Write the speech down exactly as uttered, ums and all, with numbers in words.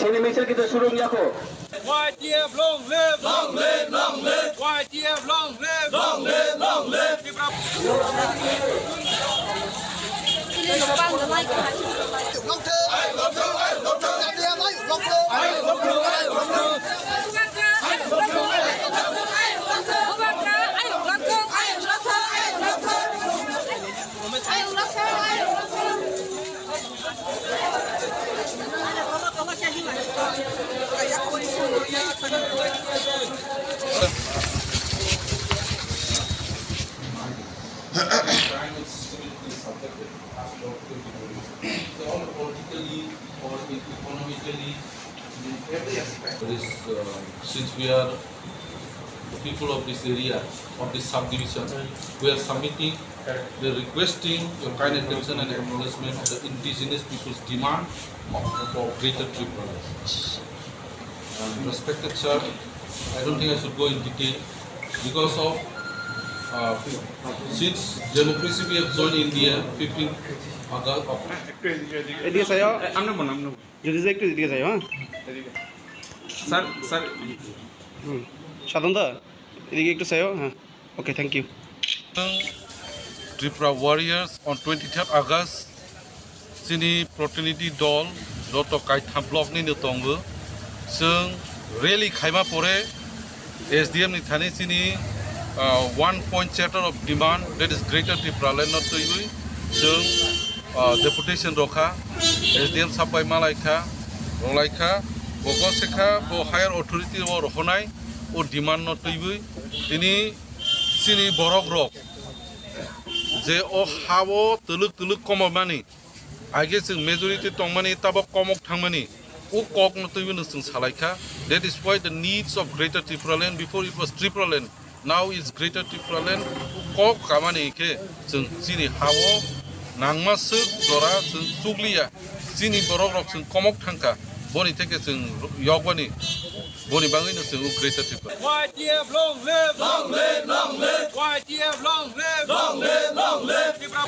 Tini misil kita surung yako. Y T F long live! Long live, long live! Y T F long live! Long live, long live! Tipra Politically or economically, in every aspect. This, uh, since we are the people of this area, of this subdivision, we are submitting, we are requesting your kind attention and acknowledgement of the indigenous people's demand of, for Greater Tripura. And respected sir, I don't think I should go in detail because of, uh, since democracy we have joined India, fifteen August of এদিকে চাইও। এ, আমরা বললাম না। যদি যে একটু এদিকে চাইও, হ্যাঁ। Sir, sir. হুম। সাধন দা, এদিকে একটু চাইও, হ্যাঁ। Okay, thank you. Tripura Warriors on twenty-third August chini protinidhi dol joto kaitham block ni no tongo. Chwng rally khaima pore S D M ni thani chini, uh, one point charter of demand, that is Greater Tripura Land no twiwi chwng, uh, deputation rokha, S D M sapai malaikha, rolaikha, bogo sekha bo higher authority o rohonai o demand no twiwi tini chini borok rok je o ha o twlwk twlwk komormani, aige chwng majority tongmani tabok komok thangmani, o kok no twiwi no chwng salaikha. That is why the needs of Greater Tripura Land, before it was Tripura Land, now it's Greater Tripura Land. O kok kamani khe chwng chini ha o nangma swk jora chwng chukliya, chini borok rok chwng komok thangkha, boni theke chwng yokbani. Boni bagwi no chwng o Greater Tripura. Y T F long live! Long live, long live! Y T F long live! Long live, long live! Tripura.